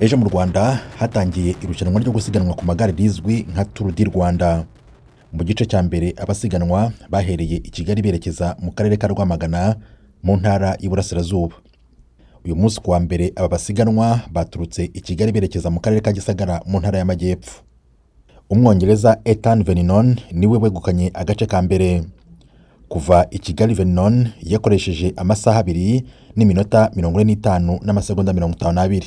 Ejo mu Rwanda hatangiye irushanwa ryo gusiganwa ku magare rizwi nka Tour du Rwanda. Mu gice cya mbere, abasiganwa bahereye i Kigali berekeza mu karere ka Rwamagana mu Ntara y'Iburasirazuba. Uyu munsi kuwa mbere, aba basiganwa baturutse i Kigali berekeza mu karere ka Gisagara mu Ntara y'Amajyepfo. Umwongereza Ethan Vernon niwe wegukanye agace ka mbere. Kuva i Kigali, Vernon yakoresheje amasaha 2 n'iminota 45 n'amasegonda 52.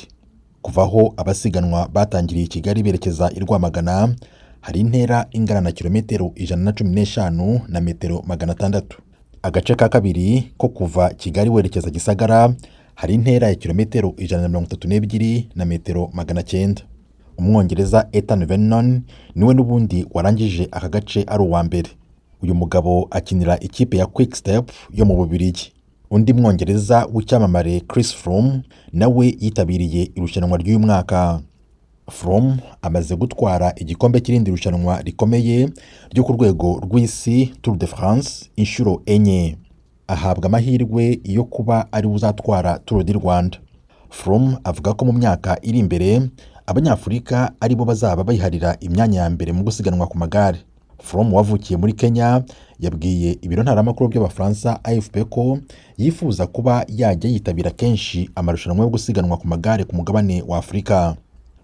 Kuva aho abasiganwa batangiriye i Kigali berekeza i Rwamagana hari intera ingana na kilometero 115 na metero 600. Agace ka kabiri ko kuva Kigali werekeza Gisagara hari intera ya kilometero 132 na metero 900. Umwongereza Ethan Vernon niwe n'ubundi warangije aka gace ari uwa mbere. Uyu mugabo akinira ikipe ya Quick Step yo mu Bubiligi. Undi mwongereza w'icyamamare, Chris Froome, nawe yitabiriye irushanwa ry'uyu mwaka. Froome amaze gutwara igikombe cy'irindi rushanwa rikomeye ryo ku rwego rw'isi, Tour de France, inshuro enye. Ahabwa amahirwe yo kuba ariwe uzatwara Tour du Rwanda. Froome avuga ko mu myaka iri imbere Abanyafurika aribo bazaba biharira imyanya ya mbere mu gusiganwa ku magare. Froome wavukiye muri Kenya yabwiye ibiro ntaramakuru by'Abafaransa AFP ko yifuza kuba yajya yitabira kenshi amarushanwa yo gusiganwa ku magare ku mugabane wa Afurika.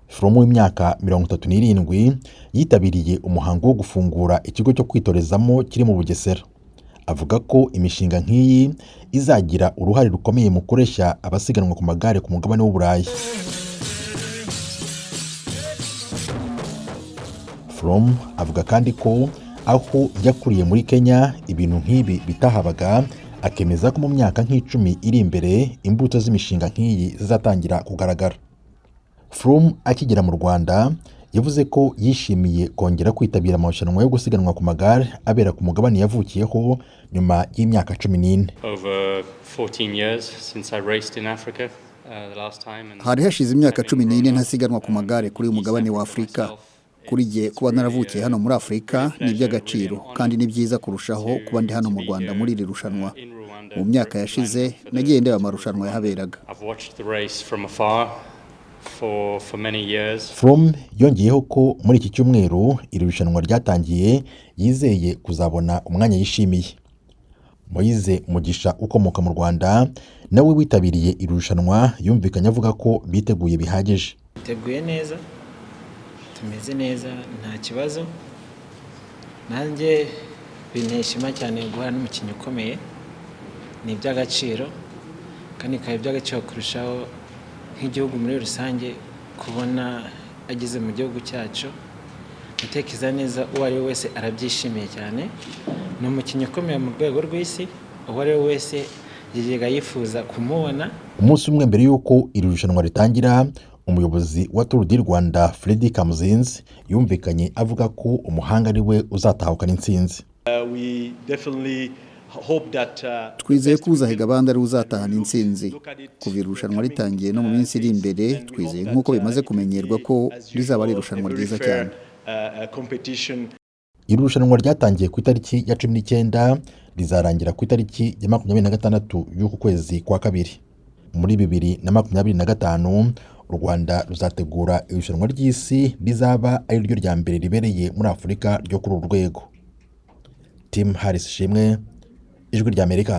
Froome w'imyaka 37 yitabiriye umuhango wo gufungura ikigo cyo kwitorezamo kiri mu Bugesera. Avuga ko imishinga nk'iyi izagira uruhare rukomeye mu kureshya abasiganwa ku magare ku mugabane w'Uburayi. Froome avuga kandi ko aho yakuriye muri Kenya ibintu nk'ibi bitahabaga, akemeza ko mu myaka nk'10 iri imbere imbuto z'imishinga nk'iyi zizatangira kugaragara. Froome akigera mu Rwanda yavuze ko yishimiye kongera kwitabira amarushanwa yo gusiganwa ku magare abera ku mugabane yavukiyeho nyuma y'imyaka 14. Over 14 years since I raced in Africa the last time. And Hari hashize imyaka 14 ntasiganwa ku magare kuri uyu mugabane wa Afurika. Kuri jye, kuba naravukiye hano muri Afurika ni iby'agaciro, kandi ni byiza kurushaho kuba ndi hano mu Rwanda muri iri rushanwa. Mu myaka yashize nagiye ndeba amarushanwa yahaberaga. I've watched the race from afar for many years. Froome yongeyeho ko muri iki cyumweru iri rushanwa ryatangiye yizeye kuzabona umwanya yishimiye. Moise Mugisha ukomoka mu Rwanda nawe witabiriye iri rushanwa yumvikanye avuga ko biteguye bihagije. Twiteguye neza, tumeze neza, nta kibazo. Nanjye binteye ishema cyane guhura n'umukinnyi ukomeye, ni iby'agaciro, kandi bikaba iby'agaciro kurushaho nk'igihugu muri rusange kubona ageze mu gihugu cyacu. Ndatekereza neza uwo ari we wese arabyishimiye cyane. Ni umukinnyi ukomeye mu rwego rw'isi, uwo ari we wese yajyaga yifuza kumubona. Umunsi umwe mbere y'uko iri rushanwa ritangira, umuyobozi wa Tour du Rwanda, Freddy Kamuzinzi, yumvikanye avuga ko umuhanga ari we uzatahukana intsinzi. We definitely hope that Twizeye ko uzahiga abandi ari we uzatahana intsinzi. Kuva iri rushanwa ritangiye no mu minsi iri imbere, twizeye nk'uko bimaze kumenyerwa ko rizaba ari irushanwa ryiza cyane. Competition. Iri rushanwa ryatangiye ku itariki ya 19, rizarangira ku itariki ya 26 y'uku kwezi kwa kabiri. Muri 2025 u Rwanda ruzategura irushanwa ry'isi rizaba ari ryo rya mbere ribereye muri Afurika ryo kuri uru rwego. Tim Harris Shimwe, Ijwi ry'Amerika.